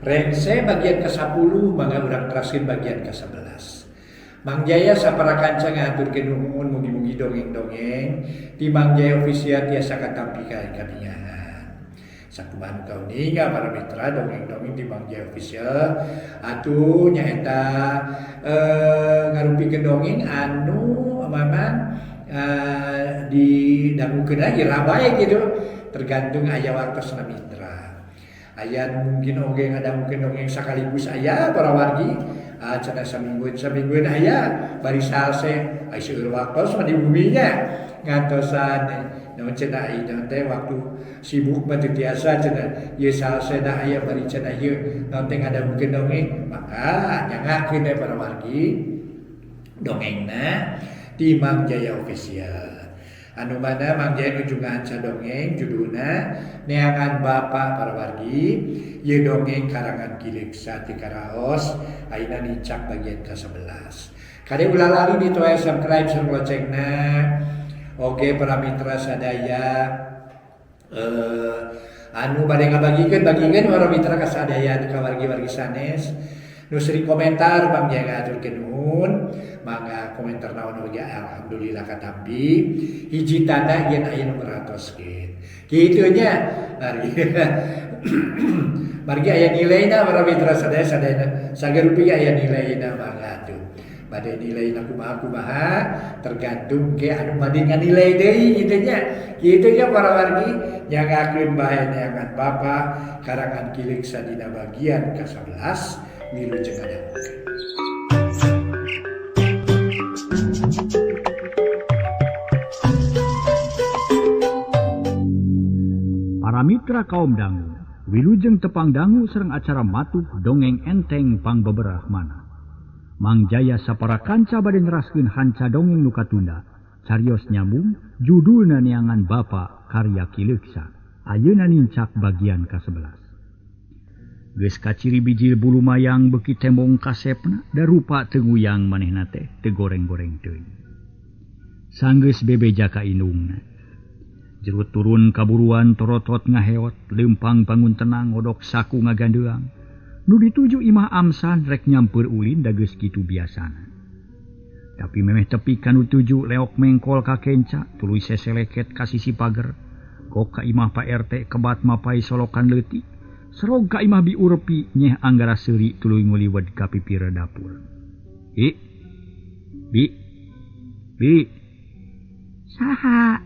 Rengse bagian ke-10 mangga urang teraskeun bagian ke-11. Mang Jaya sapara kanca ngahaturkeun nuhun mugi-mugi dongeng-dongeng di Mang Jaya Official tiasa katampi kabingahan. Sakumaha nu kauninga para mitra dongeng-dongeng di Mang Jaya Official atuh nyaeta ngarupikeun dongeng anu mamang didangukeun ira bae kitu tergantung aya waktosna mitra. Aya mungkin oge ngadangukeun dongeng sakaligus aya para wargi cenah saminggueun aya bari salse ai seueur waktos mah di buminya ngantosan naon cenah ai teh waktu sibuk mah teu tiasa cenah ieu salsena aya bari cenah ieu naon teh ngadangukeun dongeng maka nyangakeun we para wargi dongengna di Mang Jaya Official. Anu mana Mang Jaya nuju ngaanca dongeng judulna Neangan Bapa para wargi ieu dongeng karangan Ki Leuksa ti Karaos ayeuna nincak bagian ke-11. Kade ulah lali ditoe subscribe sareng loncengna. Oge para mitra sadaya anu bade ngabagikeun bagikeun para mitra ka sadaya ka wargi-wargi sanes. Nu sering komentar Mang Jaya ngahaturkeun nuhun, mangga komentar naon oge alhamdulillah katampi. Hiji tanda yen aya nu ngeratoskeun. Kitu nya. Margi aya nilaina para mitra sadaya sadayana sagarupi aya nilaina mangga atuh. Bade nilaina kumaha kumaha tergantung ke anu bade nganilai deui kitu nya. Kitu nya para wargi nyangakeun bae neangan Bapa karangan Ki Leuksa dina bagian ka-11 wilujeng ngadangukeun. Para mitra kaum dangu, wilujeng tepang dangu sareng acara matuh dongeng enteng pangbeberah mana. Mang Jaya sapara kanca bade neraskeun hanca dongeng nu katunda. Carios nyambung judulna Neangan Bapa karya Ki Leuksa. Ayeuna nincak bagian ka-11. Geus kaciri bijil bulu mayang beuki tembong kasepna da rupa teu nguyang manehna teh teu goreng-goreng teuing. Sanggeus bebeja ka indungna. Jerut turun kaburuan torotot ngaheot, leumpang bangun tenang ngodok saku ngagandeang. Nu dituju imah amsan rek nyampeur ulin da geus kitu biasana. Tapi memeh tepi ka nu tuju leok mengkol ka kenca, tuluy seseleket ka sisi pager. Gok ka imah Pak RT kebat mapai solokan leutik. Serog ka imah Bi Urpi nyeh anggara seuri tuluy nguliwed ka pipir dapur. Bi. Bi. Bi. Saha?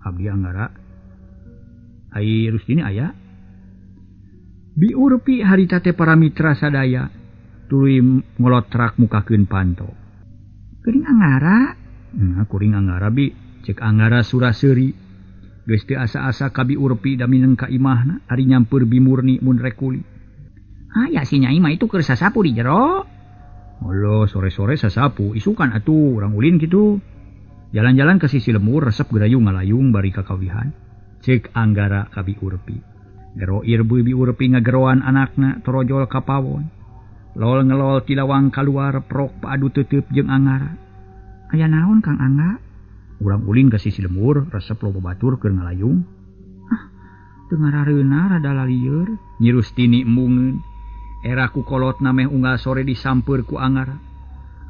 Abdi Anggara. Ai Rustini aya? Bi Urpi harita teh para mitra sadaya tuluy ngolotrak mukakeun panto. Kuring Anggara? Nah, kuring Anggara Bi, cek Anggara sura seuri. Geus teu asa-asa ka Bi Urpi da mineng ka imahna ari nyampeur Bi Murni mun rek kuli. Aya si Nyai mah itu keur sasapu di jero. Olo sore-sore sasapu isukan atuh urang ulin kitu. Jalan-jalan ke sisi lemur resep gerayu ngalayung bari kakawihan. Cek Anggara ka Bi Urpi. Gero irbu Bi Urpi ngageroan anakna torojol ka pawon. Lol ngelol ti lawang kaluar prok paadu teuteub jeung Anggara. Aya naon Kang Angga? Urang ulin ke sisi lemur resep loba batur keur ngalayung. Ah, teu ngarareuna rada lalieur. Nyi Rustini embungeun. Era ku kolotna meh unggal sore disampeur ku Anggara.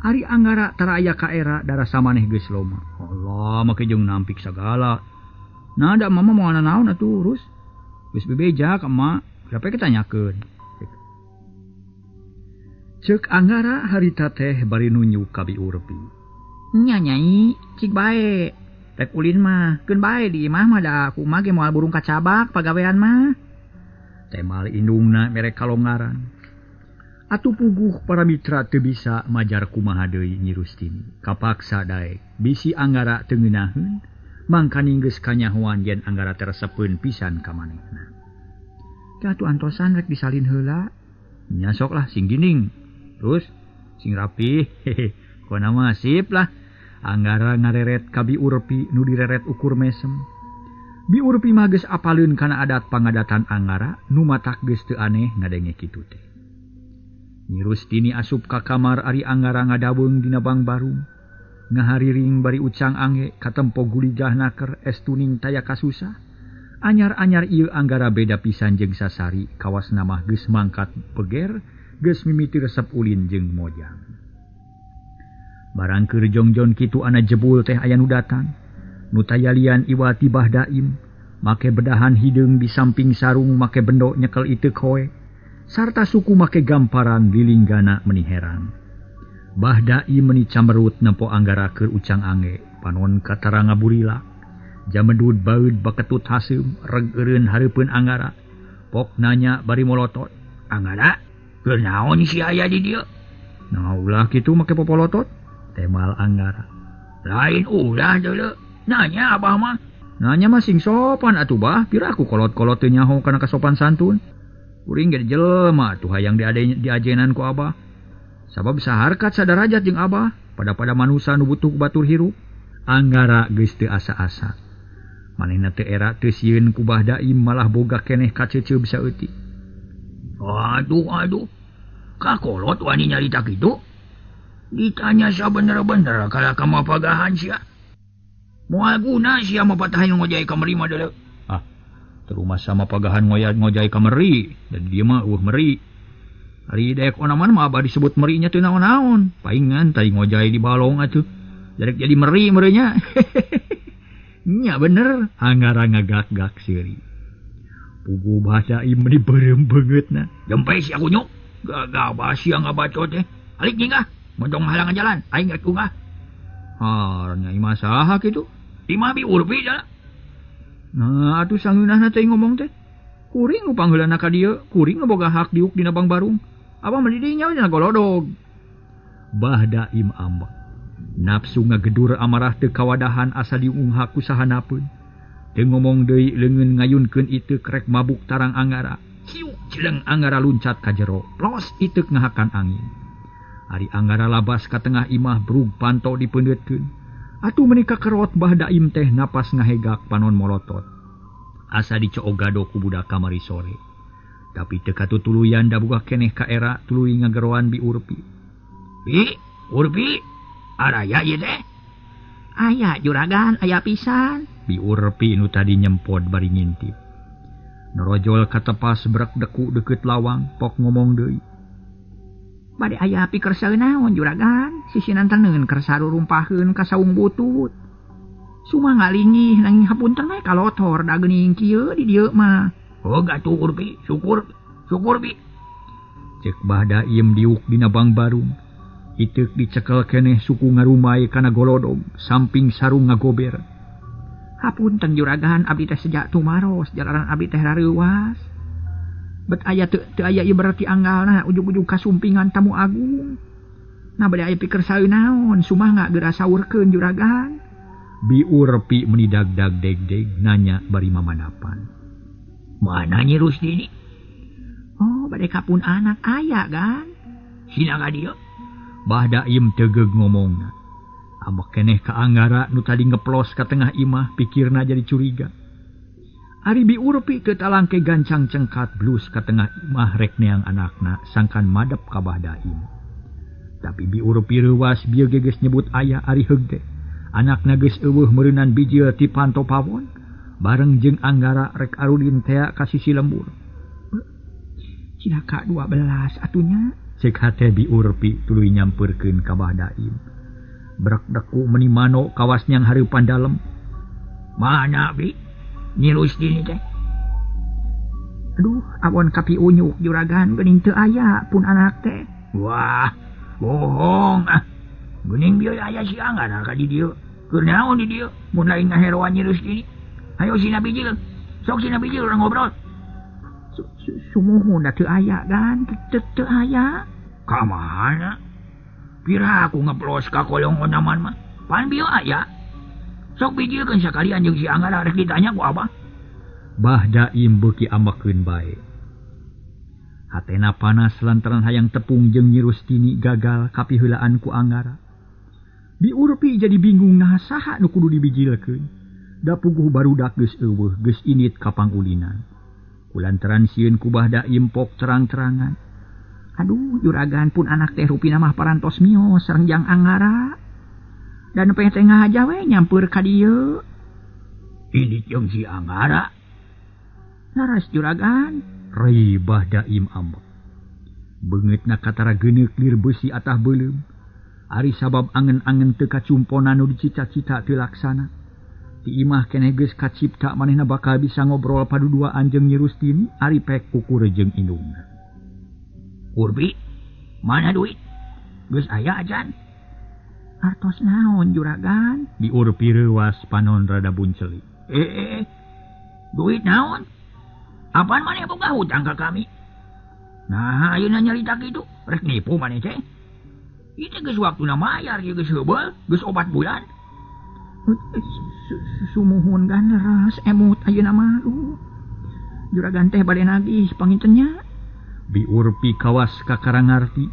Ari Anggara tara aya ka era darasa maneh geus loma. Allah make jeung nampik sagala. Nah da mama moal nanaon atuh Rus. Geus bebeja ka emak, kenapa kitanyakeun? Ceuk Anggara harita teh bari nunjuk ka Bi Urpi. Nya Nyai, cik bae. Rek ulin mah, keun bae di imah mah da aku mah ge moal burung kacabak pagawean mah. Temal indungna mere kalongaran. Atuh puguh para mitra teu bisa majar kumaha deui Nyi Rustini. Kapaksa daek bisi Anggara teu ngeunaheun, mangkaning geus kanyahoan yen Anggara teh resepeun pisan ka manehna. Teh atuh antosan rek disalin heula. Nya sok lah sing dinding. Terus sing rapih. Hehe. Kona mah sip lah. Anggara ngareret ka Bi Urpi nu direret ukur mesem. Bi Urpi mah geus apaleun kana adat pangadatan Anggara nu matak geus teu aneh ngadenge kitu teh. Nyi Rustini asup ka kamar ari Anggara ngadaweung dina bangbarung. Ngahariring bari ucang angge katempo guligah naker es tuning taya kasusah. Anyar-anyar ieu Anggara beda pisan jeung sasari kawas namah geus mangkat peger geus mimiti resep ulin jeung mojang. Barang keur jongjon kitu ana jebul teh aya nu datang. Nu tayalian iwati Bah Daim make bedahan hideung di samping sarung make bendo nyekel iteuk hoe sarta suku make gamparan lilinggana meni herang. Bah Daim meni camerut nempo Anggara keur ucang ange panon katara ngaburilak. Jamedud baeud baketut haseum reg eureun hareupeun Anggara. Pok nanya bari molotot, "Anggara, keur naon si aya di dieu?" "Nah ulah kitu make popolotot," temal Anggara. "Lain ulah deuleu, nanya abah mah." "Nanya mah sing sopan atuh bah, pira aku kolot-kolot teu nyaho kana kasopan santun. Kuring ge jelema atuh hayang diajenan ku abah. Sabab saharkat sadarajat jeung abah, pada-pada manusa nu butuh batur hirup." Anggara geus teu asa-asa. Manehna teu era teu sieun ku Bah Daim malah boga keneh kaceuceub saeutik. Aduh aduh, kakolot wani nyarita kitu? Ditanya sabener-bener kalah ka mapagahan sia. Moal guna sia mapatahan ngojay ka meri mah deuleu. Ah, terumah sama pagahan ngojay ka meri, dan dia mah eueuh meri. Ari daek onaman mah abah disebut merinya teu naon-naon. Paingan tai ngojay di balong atuh. Jarek jadi meri merinya. Nya bener, Anggara ngagak-gak seuri. Pugu Bah Daim meni beureum beungeutna. Jempe sia kunyuk, gagabah sia ngabacot teh. Alik nyingah, montong halangan jalan, aing rek ungah. Ah, nya imah saha kitu? Imah bi urpi jalan. Nah, atuh sangeunahna teh ngomong teh. Kuring nu pangheulana ka dieu, kuring nu boga hak diuk dina Bangbarung. Abah mah di dinya we golodog. Bah Daim ambek. Nafsu ngagedur amarah teu kawadahan asa diunghak ku sahanapeun. Teu ngomong deui leungeun ngayunkeun iteuk rek mabuk tarang Anggara. Ciuk jeleng Anggara luncat ka jero. Plos iteuk ngahakan angin. Ari Anggara labas ka tengah imah brug panto dipeundeutkeun. Atuh meuni kakerot Bah Daim teh napas ngahegak panon molotot. Asa dicoog gado ku budak kamari sore. Tapi teu katutuluyan da boga keneh ka era tuluy ngageroan Bi Urpi. Bi, Urpi. Araya ieu teh? Aya juragan, aya pisan. Bi Urpi nu tadi nyempod bari ngintip. Norojol katepas brek deku deukeut lawang, pok ngomong deui. Bade aya pikersa naon juragan, sisinan teneun kersa rurumpaheun ka saung butut. Sumangga lingih nanging hapunten we kalotor da geuning kieu di dieu mah. Oh gatuh Urpi, syukur, syukur bi. Ceuk Bah Daim diuk dina Bangbarung. Iteuk dicekel keneh suku ngarumai kana golodog samping sarung ngagober. Hapunten juragan, abdi teh sejak tumaros jalanan abdi teh rareuwas. Bet aya teu aya ieu berarti anggalna ujug-ujug kasumpingan tamu agung. Nah bade aya pikersa naon, sumangga geura saurkeun juragan. Bi Urpi meni dag-dag deg-deg nanya bari mamanapan. Mana Nyi Rustini? Oh, bade kapun anak aya gan. Sina ka dieu. Bah Daim tegeug ngomongna. Ambek keneh ka Anggara nu tadi ngeplos ka tengah imah pikirna jadi curiga. Ari Bi Urpi teu talangke gancang cengkat blus ka tengah imah rek neang anakna sangkan madep ka Bah Daim. Tapi Bi Urpi reuwas bieu ge geus nyebut aya ari heug teh. Anakna geus eueuh meureunan bijil ti panto pawon bareng jeung Anggara rek arudin tea ka sisi lembur. Cilaka 12 atunya. Cek hate Bi Urpi tuluy nyampeurkeun ka Bah Daim. Brek deku meni mano kawas nyang hareupan dalem. Mana bi? Nyi Rustini teh? Aduh, awon kapi unyuk juragan geuning teu aya pun anak teh. Wah, bohong ah. Geuning bieu aya si Anggara ka di dieu. Keur naon di dieu? Mun lain ngaheroan Nyi Rustini. Hayo sina bijil. Sok sina bijil urang ngobrol. Sumuhun da teu aya gan, teu aya. Ka mana? Pira aku ngeplos ka kolong onaman mah. Pan bieu aya. Sok bijilkeun sakalian jeung si Anggara rek ditanya ku abah. Bah Daim beuki ambekeun bae. Hatena panas lantaran hayang tepung jeung Nyi Rustini gagal kapiheulaan ku Anggara. Bi Urpi jadi bingung naha saha nu kudu dibijilkeun. Da puguh barudak geus eueuh geus init ka pangulinan. Kulantaran sieun ku Bah Daim pok terang-terangan. Aduh, juragan pun anak teh rupina mah parantos mios sareng jang Anggara. Dan teh tengah aja we nyampeur ka dieu. Ini jeung si Anggara. Laras juragan. Rei Bah Daim ambek. Beungeutna katara geuneuk lir beusi atah beuleum. Ari sabab angen-angen teu kacumponan nu dicita-cita teu laksana. Di imah keneh geus kacipta manehna bakal bisa ngobrol paduduaan jeung Nyi Rustini ari pek ukur jeung indungna. Urpi, mana duit? Geus aya acan? Artos naon juragan? Bi Urpi reuwas panon rada buncelik. Duit naon? Apaan maneh boga hutang ka kami? Nah, ayeuna nyarita kitu, rek nipu maneh teh. Ieu teh geus waktuna mayar, ieu geus heubeul, geus 4 bulan. Sumuhun gan leres emut ayeuna mah. Juragan teh bade nagih panginten nya. Bi Urpi kawas kakarangarti.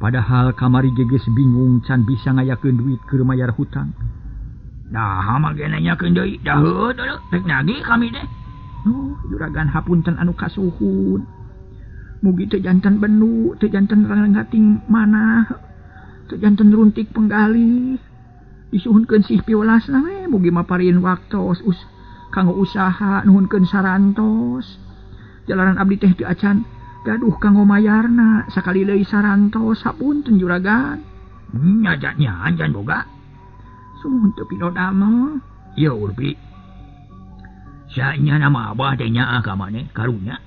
Padahal kamari ge geus bingung can bisa ngayakeun duit keur mayar hutang. Nah, mah ge nanyakeun deui, da heueuh rek nagih kami teh. Oh, juragan hapunten anu kasuhun. Mugi teu janten benu, teu janten ranggating manah, teu janten runtik penggalih. Disuhunkeun sih piwelasna we, mugi maparin waktos kanggo usaha nuhunkeun sarantos. Jalaran abdi teh teu acan gaduh kanggo mayarna, sakali deui sarantos hapunten juragan. Nya nya boga. Sumuhun teu pinodamel. Ieu Urpi. Sanya nama abah teh nyaah ka maneh karunya.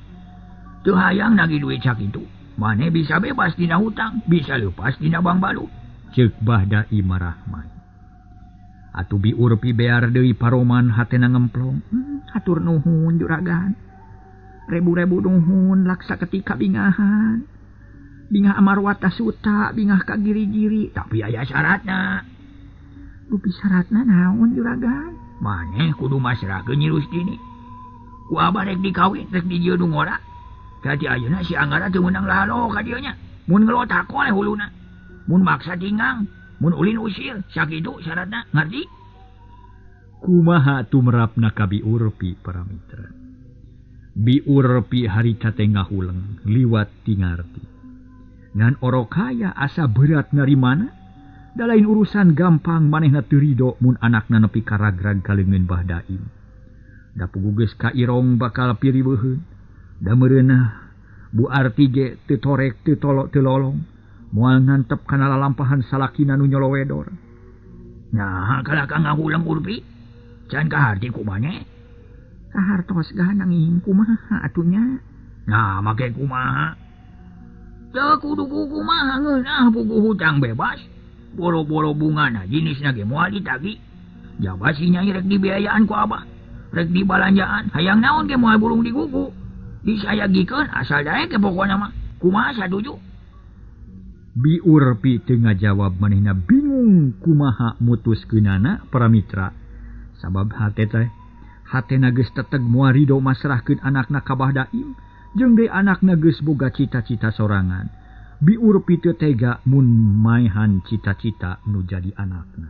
Teu hayang nagih duit sakitu. Maneh bisa bebas dina hutang, bisa lepas dina bang balu. Ceuk Bah Daim Rahman. Atuh Bi Urpi bear deui paroman hatena ngemplong. Hatur nuhun juragan. Rebu-rebu nuhun laksa ketika bingahan. Bingah amarwata suta, bingah ka giri-giri, tapi aya syaratna. Rupi syaratna naon juragan? Maneh kudu masrahkeun Nyi Rustini. Ku abah rek dikawin, rek dijieun nu ngora. Dadi ayeuna si Anggara teu meunang lalo ka dieu nya. Mun ngelotak oleh huluna. Mun maksa tingang, mun ulin usir, sakitu syaratna, ngarti? Kumaha tumrapna ka Bi Urpi para mitra. Bi Urpi harita teh ngahuleng, liwat ti ngarti. Ngan orok kaya asa berat narimana? Da lain urusan gampang manehna teu rido mun anakna nepi ka ragrag ka leungeun Bah Daim. Da puguh geus ka irong bakal piriweuheun. Da meureunah Bu Arti ge teu torek teu tolok teu lolong. Moal ngantep kana lalampahan salakina nu nyolowedor. Nah, kalah ka ngahuleng Urpi. Can kaharti ku maneh? Kahartos gah nanging kumaha atuh nya? Nah, make kumaha? Teu kudu kumaha ngeunah puguh hutang bebas. Boro-boro bungana jenisna ge moal ditagih. Jaba si nyai rek dibiayaan ku abah. Rek dibalanjaan, hayang naon ge moal burung digugu. Disayagikeun asal daek ge pokona mah. Kumaha satuju? Bi Urpi teu ngajawab manehna bingung kumaha mutuskeunana para mitra. Sabab hate teh hatena geus teteg moal rido masrahkeun anakna ka Bah Daim, jeung deui anakna geus boga cita-cita sorangan. Bi Urpi teu tega mun maehan cita-cita nu jadi anakna.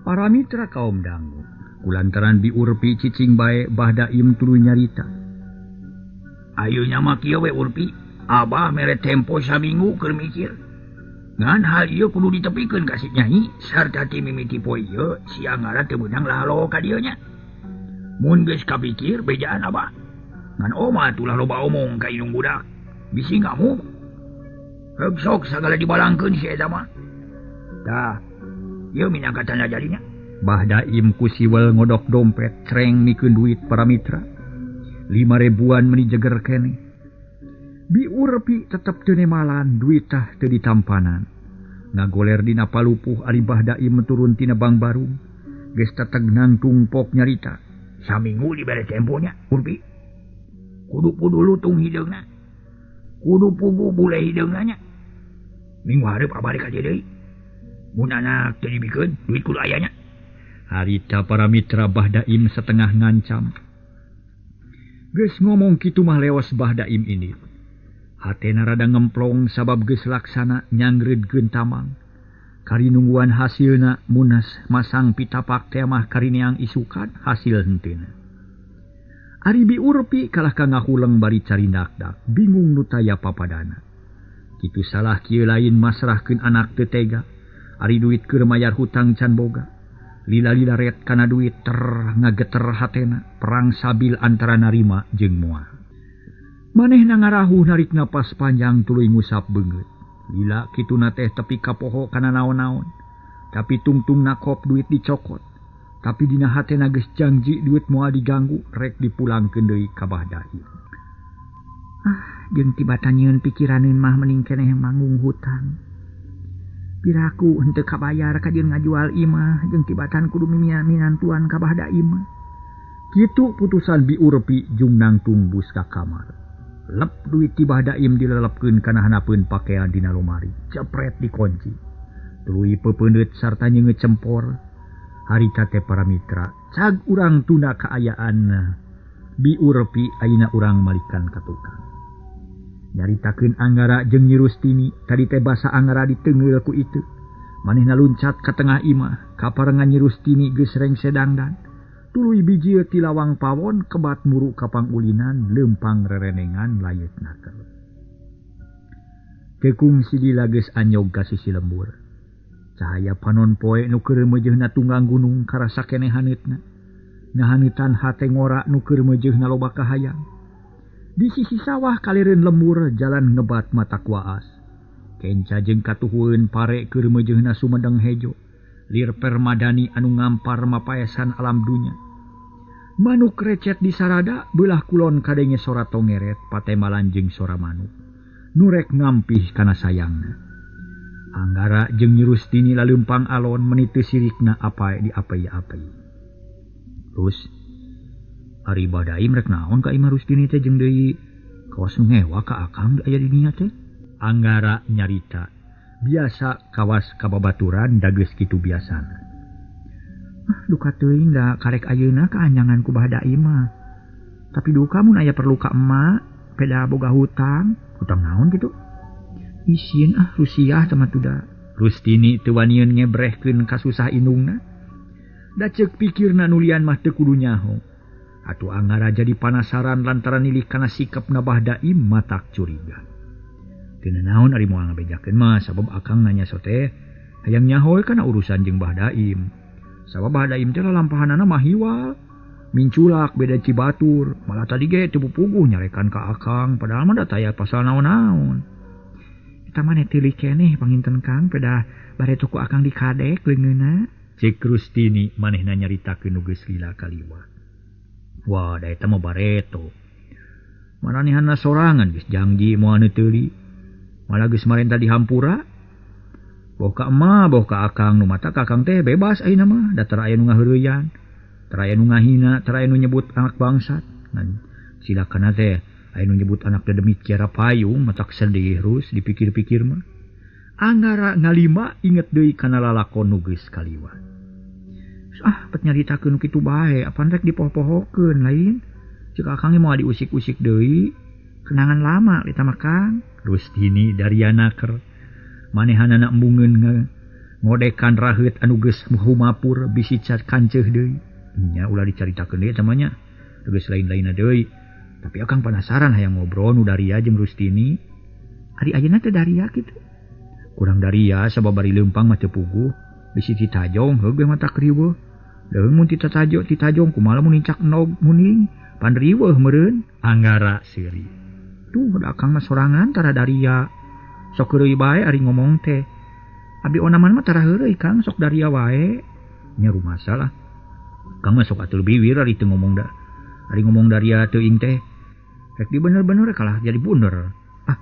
Para mitra kaum dangu, kulantaran Bi Urpi cicing bae Bah Daim tuluy nyarita. Ayeuna mah kieu we Urpi, abah mere tempo saminggu keur mikir. Ngan hal ieu kudu ditepikeun ka si Nyai sarta ti mimiti poe ieu si Anggara teu meunang lalo ka dieu nya. Mun geus kapikir bejaan abah. Ngan oma tulah loba omong ka indung budak. Bisi ngamuk. Heug sok sagala dibalangkeun si eta mah. Tah, ieu minangka tanda jadinya. Bah Daim ku siwel ngodok dompet creng mikeun duit para mitra. 5.000-an meni jeger keneh. Bi Urpi tetep teu nemalan duit tah teu ditampanan. Ngagoler dina palupuh ari Bah Daim turun tina bang barung. Geus teteg nangtung pok nyarita. Saminggu dibere temponya, Urpi. Kudu pudu lutung hideungna. Kudu pugu bule hideungna nya. Minggu hareup abah rek ka dieu deui. Mun anak teu dibikeun, duit kudu aya nya. Harita para mitra Bah Daim setengah ngancam. Geus ngomong kitu mah leos Bah Daim ini. Hatena rada ngemplong sabab geus laksana nyangreudkeun tamang. Kari nungguan hasilna munas masang pitapak teh mah karineang isukan hasil henteuna. Ari Bi Urpi kalah ka ngahuleng bari carindak-dak, bingung nu taya papadana. Kitu salah kieu lain masrahkeun anak teu tega, ari duit keur mayar hutang can boga. Lila-lila ret kana duit ter ngageter hatena perang sabil antara narima jeung moal. Manehna ngarahuh narik napas panjang tuluy ngusap beungeut. Lila kituna teh tepi kapoho kana naon-naon. Tapi tungtung nakop duit dicokot. Tapi dina hatena geus janji duit moal diganggu rek dipulangkeun deui ka Bah Daim. Ah, jeung tibatan nyieun pikiraneun mah mending keneh manggung hutang. Piraku henteu kabayar kajeun ngajual imah jeung tibatan kudu minantuan ka Bah Daim. Kitu putusan biurpi jung nangtung bus ka kamar. Lep duit ti Bah Daim dilelepkeun kana hanapeun pakean dina lomari. Cepret dikunci. Tuluy peupeundeut sarta nyeungeut cempor. Harita teh para mitra, cag urang tunda kaayaan biurpi ayeuna urang malikan ka tukang. Nyaritakeun Anggara jeung Nyi Rustini, tadi teh basa Anggara diteungeul ku itu. Manehna luncat ka tengah imah, kaparengan Nyi Rustini geus rengse dangdan. Tuluy bijil ti lawang pawon kebat muru ka pangulinan leumpang rerenengan layeut naker. Teu kungsi lila geus anyog ka sisi lembur. Cahaya panon poe nu keur meujeuhna tunggang gunung karasa keneh haneutna. Ngahaneutan hate ngora nu keur meujeuhna loba kahayang. Di sisi sawah kalireun lembur jalan ngebat mata kuaas. Kenca jeung katuhueun pare keur meujeuhna sumedeng hejo. Lir permadani anu ngampar mapaesan alam dunya. Manuk recet di sarada beulah kulon kadenge sora tongeret patemalan jeung sora manuk. Nurek ngampih kana sayangna. Anggara jeung Nyi Rustini laleumpang alon meni teu sirikna apae diapei-apei. Terus ari Bah Daim rek naon ka Imah Rustini teh jeung deui kawas nu ngewa ka akang aya di dinya teh. Anggara nyarita biasa kawas ka babaturan da geus kitu biasana. Ah, duka teuing da karek ayeuna kaanjangan ku Bah Daim mah. Tapi duka mun aya perlu ka emak, peda boga hutang, hutang naon kitu? Isin ah Rusiah teh mah tuda. Rustini teu wanieun ngebrehkeun kasusah indungna. Da ceuk pikirna nulian mah teu kudu nyaho. Atuh Anggara jadi panasaran lantaran nilih kana sikapna Bah Daim matak curiga. Teu naon ari moal ngabejakeun mah sabab akang nanya sote hayang nyaho kana urusan jeung Bah Daim. Sabab Bah Daim teh lalampahanana mah hiwal, minculak beda Cibatur, malah tadi ge teu puguh nyarekan ka akang padahal mah da taya pasal naon-naon. Eta mah teulik keneh panginten Kang peda bare tuku akang dikadek leungeunna. Cek Rustini manehna nyaritakeun nu geus lila kaliwat. Wah, da eta mah bareto. Maranehanna sorangan geus janji moal neuteuli. Malah geus marenta dihampura. Boh ka emak, boh ka akang nu mata ka akang teh bebas ayeuna mah, da tara aya nu ngaheureyan, tara aya nu ngahina, tara aya nu nyebut anak bangsat. Ngan silakana teh aya nu nyebut anak teh demi Kiara Payung, matak sedih rus dipikir-pikir mah. Anggara ngalima inget deui kana lalakon nu geus kaliwat. Ah, pet nyaritakeun kitu bae, apan rek dipoho-pohokeun lain. Ceuk akang moal diusik-usik deui. Kenangan lama eta mah Kang. Rustini Dariana ker manehanana embungeun ngodekan raheut anu geus humapur bisi cat kanceuh deui. Nya ulah dicaritakeun deui eta mah nya. Geus lain-lainna deui. Tapi akang penasaran hayang ngobrol nu Daria jeung Rustini. Ari ayeuna teh Daria kitu. Kurang Daria sabab bari leumpang mah teu puguh. Bisi titajong heuh mah tak riweuh. Deung mun titajo titajong kumaha mun nincak nog muning pan riweuh meureun. Anggara seuri. Tuh da akang mah sorangan tara Daria. Sok heureuy bae ari ngomong teh. Abi onaman mah tara heureuy Kang, sok Daria wae. Nya rumasa lah. Kang mah sok atul biwir ari teu ngomong da. Ari ngomong Daria teuing teh. Rek di bener-bener kalah jadi bunder. Ah,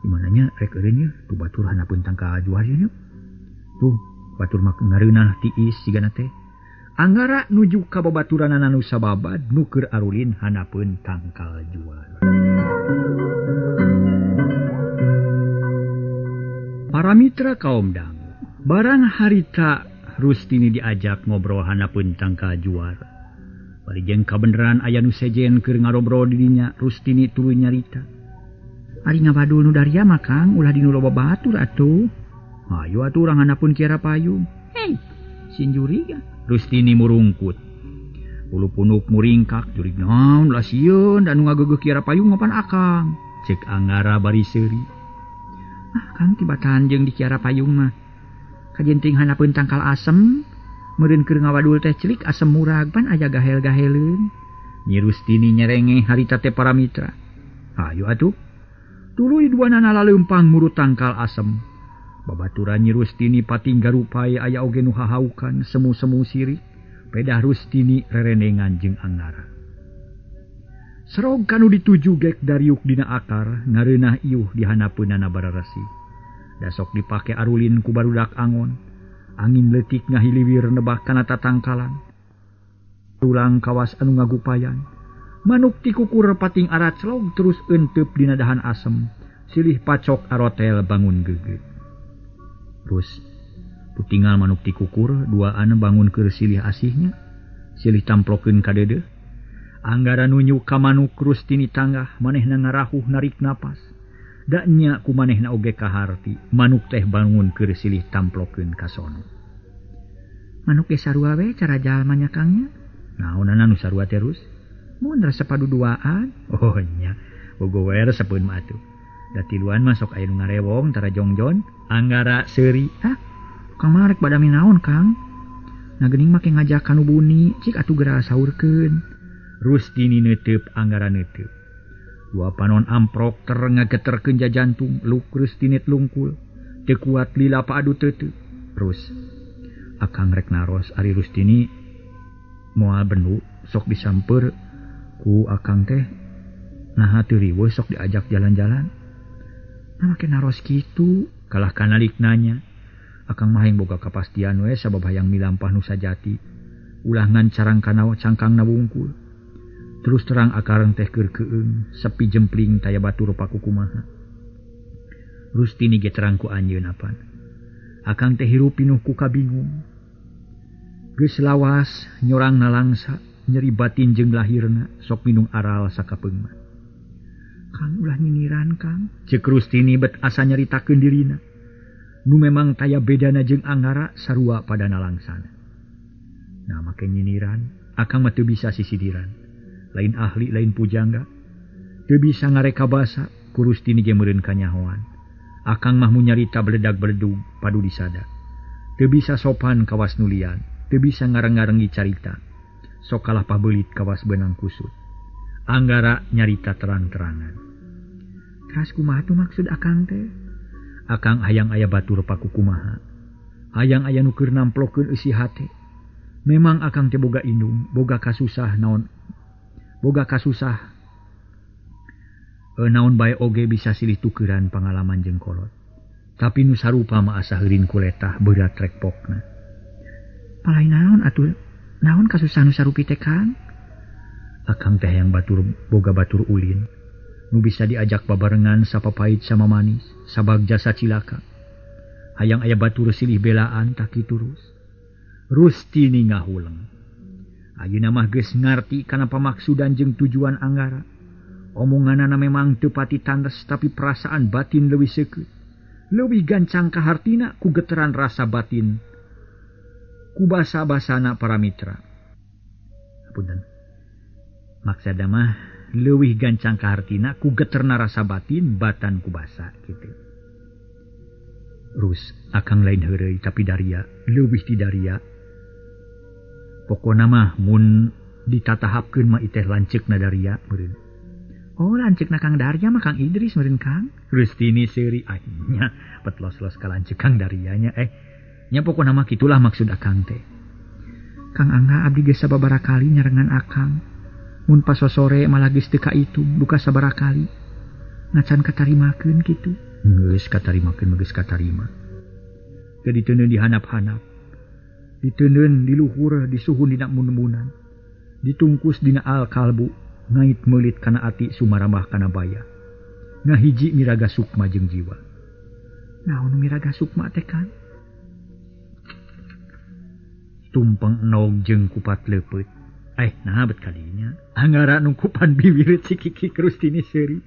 dimananya rek eureun ye tuh batur hanapeun tangka juar ye. Tuh batur mah ngareunah tiis sigana teh. Anggara nuju ka babaturanana nu sababad nu keur arulin hanapeun tangkal juar. Para mitra kaum dangu, barang harita Rustini diajak ngobrol hanapeun tangkal juar. Bari jeung kabeneran aya nu sejen keur ngarobrol di dinya, Rustini tuluy nyarita. Ari ngabadul nu Daria mah Kang, ulah dinu loba batur atuh. Hayu atuh urang hanapeun Kiara Payung. Hei, sin juriga. Rustini murungkut. Bulu punuk muringkak jurig naon lah sieun da nu ngageugeuh Kiara Payung mapan akang. Cek Anggara bari seuri. Ah, Kang tibatan jeung di Kiara Payung mah. Kajenting hanapeun tangkal asem, Meureun keur ngawadul teh celik asem murag pan aya gahel-gaheleun. Nyi Rustini nyerengeh harita teh para mitra. Hayu atuh. Tuluy duanana laleumpang murut tangkal asem. Babaturan Nyi Rustini pating garupai aya oge nu hahaukan semu-semu sirik. Pedah Rustini rerenengan jeung Anggara. Serog kanu dituju gek dariuk dina akar ngareunah iuh di hanapeunana bararesi. Dasok dipake arulin ku barudak angon. Angin leutik ngahiliwir nebak kana tatangkalan. Tulang kawas anu ngagupayan. Manuk ti kukur pating araclog terus eenteup dina dahan asem. Silih pacok arotel bangun geget. Terus putingal manuk ti kukur duaan bangun keur silih asihnya. Silih tamplokeun ka deudeuh. Anggara nunjuk ka manuk Rustini tanggah manehna ngarahuh narik napas. Da nya ku manehna oge kaharti manuk teh bangun keur silih tamplokeun ka sono. Manuk ge sarua we cara jalma nya Kang nya. Naonana nu sarua terus? Mun resep paduduaan. Oh nya, bogo we resepeun mah atuh. Da tiluan mah sok aya nu ngarewong tara jongjon. Anggara seuri. Hah? Kang mah rek badami naon Kang? Nah geuning make ngajak ka nu buni, cik atuh geura saurkeun. Rustini neuteub Anggara neuteub. Dua panon amprok ter ngageterkeun jajantung, luk Rustini lungkul. Teu kuat lila paadu teuteub. Terus akang rek naros ari Rustini moal bendu sok disamper ku akang teh naha teu riweuh sok diajak jalan-jalan. Nah make naros kitu kalah kanalik nanya. Akang mah hayang boga kapastian we sabab hayang milampah nu sajati. Ulah ngan carang kana cangkangna wungkul. Terus terang akarang teh keur keung, sepi jempling taya batur paku kumaha. Rustini ge terang ku anjeun apan. Akang teh hirup pinuh ku kabingung. Geus lawas nyorang nalangsa, nyeri batin jeung lahirna, sok minung aral sakapeung mah. Kang ulah nyinyiran Kang. Ceuk Rustini bet asa nyaritakeun dirina. Nu memang taya bedana jeung Anggara sarua pada nalangsana. Nah make nyinyiran, akang mah teu bisa sisidiran. Lain ahli lain pujangga teu bisa ngareka basa ku Rustini ge meureun kanyahoan. Akang mah mun nyarita beledag-beledug padu disada. Teu bisa sopan kawas nulian, teu bisa ngareng-ngarengi carita. Sok kalah pabeulit kawas beunang kusut. Anggara nyarita terang-terangan. Teras kumaha tuh maksud akang teh? Akang hayang aya batur paku kumaha. Hayang aya nu keur namplokeun eusi hate. Memang akang teh boga indung, boga kasusah naon. Boga kasusah naon bae oge bisa silih tukeran pangalaman jeung kolot. Tapi nu sarupa mah asa heurin kuletah berat rek pokna. Palai naon atuh? Naon kasusah nu sarupi teh Kang? Akang teh hayang batur boga batur ulin. Nu bisa diajak babarengan sapapait sama manis, sabagja sacilaka. Hayang aya batur silih belaan tah kitu terus. Rustini ngahuleng. Ayeuna mah geus ngarti kana pamaksudan jeung tujuan Anggara. Omonganana memang teu pati tandes tapi perasaan batin leuwih seukeut. Leuwih gancang kahartina ku geteran rasa batin. Ku basa-basana para mitra. Punten. Maksada mah leuwih gancang kahartina ku geterna rasa batin batan ku basa kitu. Rus akang lain heureuy tapi daria, leuwih ti daria. Pokona mah mun ditatahapkeun mah iteh lanceukna Daria meureun. Oh lanceukna Kang Daria mah Kang Idris meureun Kang. Rustini seuri nya petlos-los ka lanceuk Kang Darianya nya pokona mah kitulah maksud akang teh. Kang Angga abdi geus sababaraha kali nyarengan akang. Mun pasosore malah geus teu kaitung duka sabaraha kali. Ngacan katarimakeun kitu. Geus katarimakeun mah geus katarima. Teu diteundeun dihanap-hanap. Diteundeun di luhur disuhun dina mun-munan. Ditungkus dina al kalbu ngait meulit kana ati sumarambah kana baya. Ngahiji miraga sukma jeung jiwa. Naon miraga sukma teh Kang? Tumpeng enog jeung kupat leupeut. Nah bet kadinya. Anggara nungkupan biwir cikikik Rustini seuri.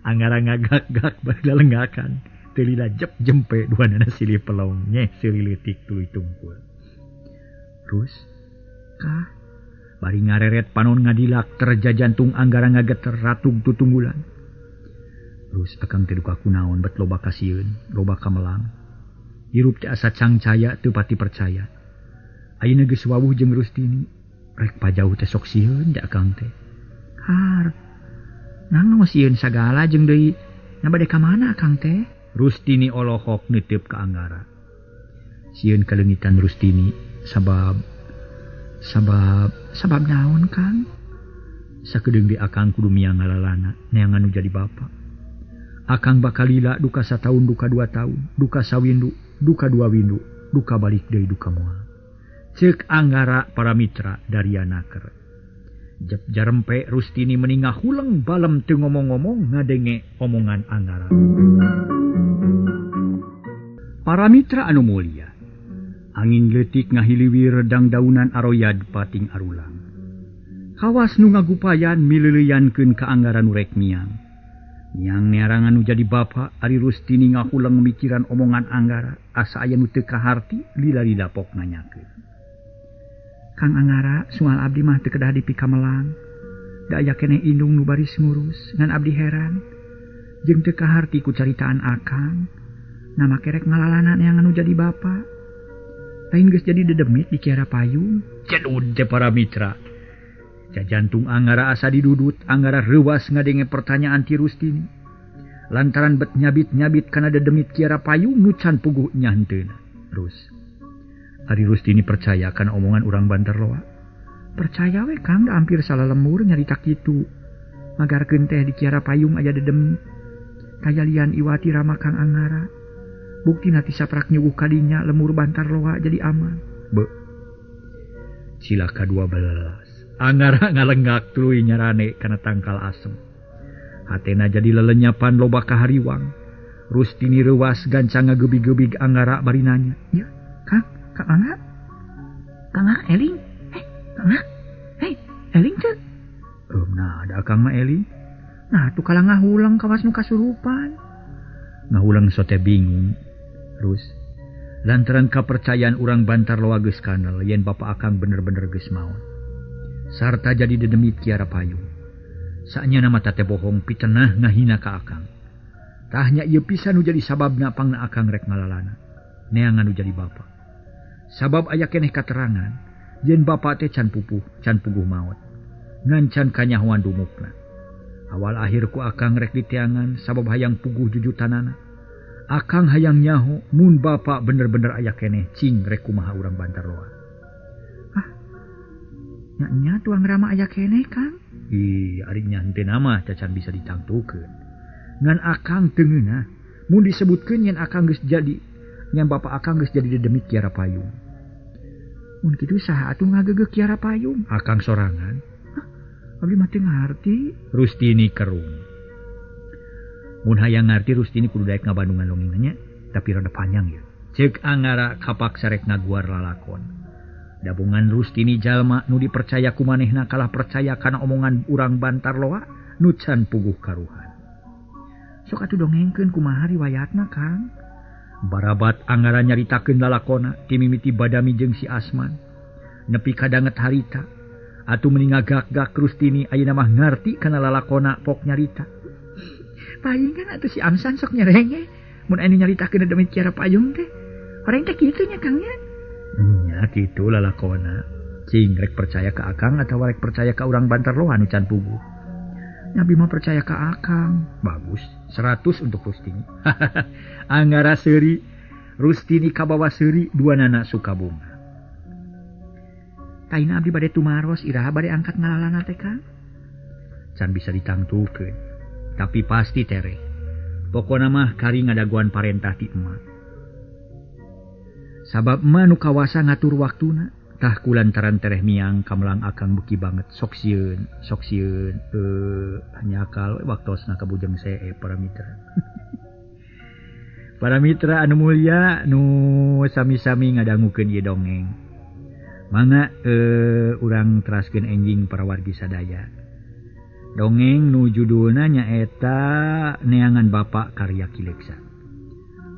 Anggara ngagak-gak bari lalenggakan. Teu lila jep jempe duanana silih pelong nyeh seuri leutik tuluy tungkul. Terus kah bari ngareret panon ngadilak terja jantung Anggara ngageter ratug tutunggulan. Terus akang teh duka kunaon bet loba kasieun, loba kamelang. Hirup teh asa cangcaya teu pati percaya. Ayeuna geus wawuh jeung Rustini. Rek pajauh teh sok sieun da akang teh. Har. Nangno sieun sagala jeung deui. Na bade ka mana akang teh? Rustini olohok nitip ka Anggara. Sieun kaleungitan Rustini sabab naon Kang? Sakedeung di akang kudu miang ngalalana neangan nu jadi bapa. Akang bakal lila duka sataun duka 2 tahun, duka sawindu, duka 2 windu, duka balik deui duka moal. Ceuk Anggara para mitra dari anaker. Jep jarempe Rustini meningah huleng balem teu ngomong-ngomong ngadenge omongan Anggara. Para mitra anu mulia, angin leutik ngahiliwir dangdaunan aroyad pating arulang. Kawas nu ngagupayan mileuleyankeun ka Anggara nu rek miang. Miang nearangan nu jadi bapa ari Rustini ngahuleng mikiran omongan Anggara asa aya nu teu kaharti lila-lila pok nanyakeun. Kang Anggara, soal abdi mah teu kedah dipikamelang. Da aya keneh indung nu baris ngurus, ngan abdi heran. Jeung teu kaharti ku caritaan akang. Nama kerek ngalalana neangan nu jadi bapa. Lain geus jadi dedemit di Kiara Payung. Cedud teh para mitra. Jajantung Anggara asa didudut, Anggara reuwas ngadenge pertanyaan ti Rustini. Lantaran bet nyabit-nyabit kana dedemit Kiara Payung nu can puguh nya henteuna. Terus ari Rustini percaya kana omongan urang Bantarloa. Percaya we Kang, da hampir salah lemur nyarita kitu. Magarkeun teh di Kiara Payung aya dedemit. Kayalian iwati rama Kang Anggara. Buktina ti saprak nyuguh kadinya lemur Bantarloa jadi aman. Be. Cilaka 12. Anggara ngalenggak tuluy nyarane kana tangkal asem. Hatena jadi lelenyapan loba kahariwang. Rustini reuwas gancang ngagebig-gebig Anggara bari nanya. Ieu, Kang, Kang Angga? Kang Angga eling? Kang Angga? Hei, eling teu? Nah, ada akang mah eling. Nah, tuh kalah ngahulang kawas nu kasurupan. Ngahulang sote bingung. Terus lantaran kapercayaan urang Bantarloa geus kanal yen bapa akang bener-bener geus maot. Sarta jadi dedemit Kiara Payung. Saanya nama tate bohong pitenah ngahina ka akang. Tah nya ieu pisan nu jadi sababna pangna akang rek ngalalana. Neangan nu jadi bapa. Sabab aya keneh katerangan yen bapa teh can pupuh, can puguh maot. Ngan can kanyahoan dumukna. Awal akhir ku akang rek diteangan sabab hayang puguh jujutanana. Akang hayang nyaho mun bapa bener-bener aya keneh cing rek kumaha urang Bantarloa. Ah. Nya tuang rama aya keneh Kang. Ih, ari nya henteu mah cacan bisa ditangtukeun. Ngan akang teu ngeunah mun disebutkeun yen akang geus jadi yen bapa akang geus jadi dedemit Kiara Payung. Mun kitu saha atuh ngageugeuh Kiara Payung? Akang sorangan. Abdi mah teu ngarti. Rustini kerung. Mun hayang ngarti Rustini kudu daek ngabandungan dongengna nya, tapi rada panjang ya. Ceuk Anggara kapaksa rek ngaguar lalakon. Dabungan Rustini jalma nu dipercaya ku manehna kalah percaya kana omongan urang Bantarloa nu can puguh karuhan. Sok atuh dongengkeun kumaha riwayatna Kang? Barabat Anggara nyaritakeun lalakona ti mimiti badami jeung si Asman. Nepi ka danget harita. Atuh meni ngagak-gak Rustini ayeuna mah ngarti kana lalakona pok nyarita. Palingan atuh si Amsan sok nyerenge mun anu nyaritakeun dedemit Kiara Payung teh. Horeng teh kitu nya Kang nya. Nya kitu lalakona. Cing rek percaya ka akang atawa rek percaya ka urang Bantarloa nu can puguh. Nya abi mah percaya ka akang. Bagus, 100 untuk Rustini. Anggara seuri, Rustini kabawa seuri dua nana sukabunga. Taina abdi bade tumaros iraha bade angkat ngalalana teh Kang. Can bisa ditangtukeun, tapi pasti tereh. Pokona mah kari ngadaguan parentah ti emak. Sabab emak nu kawasa ngatur waktuna, tah kulantaran tereh miang kamelang akang beuki banget sok sieun, nyakal waktosna kabujeng see para mitra. Para mitra anu mulia nu sami-sami ngadangukeun ieu dongeng. Mangga urang teraskeun enjing para wargi sadaya. Dongeng nu judulna nyaeta Neangan Bapak karya Ki Leksa.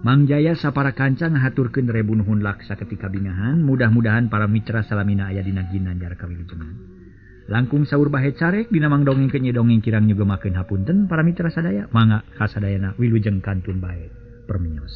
Mang Jaya sapara kanca ngahaturkeun rebu nuhun laksa ketika bingahan, mudah-mudahan para mitra salamina aya dina ginanjar kawilujengan. Langkung saur bahe carek dina mang dongeng keun dongeng kirang nyugemakeun hapunten para mitra sadaya, mangga kasadayana wilujeng kantun bae. Permios.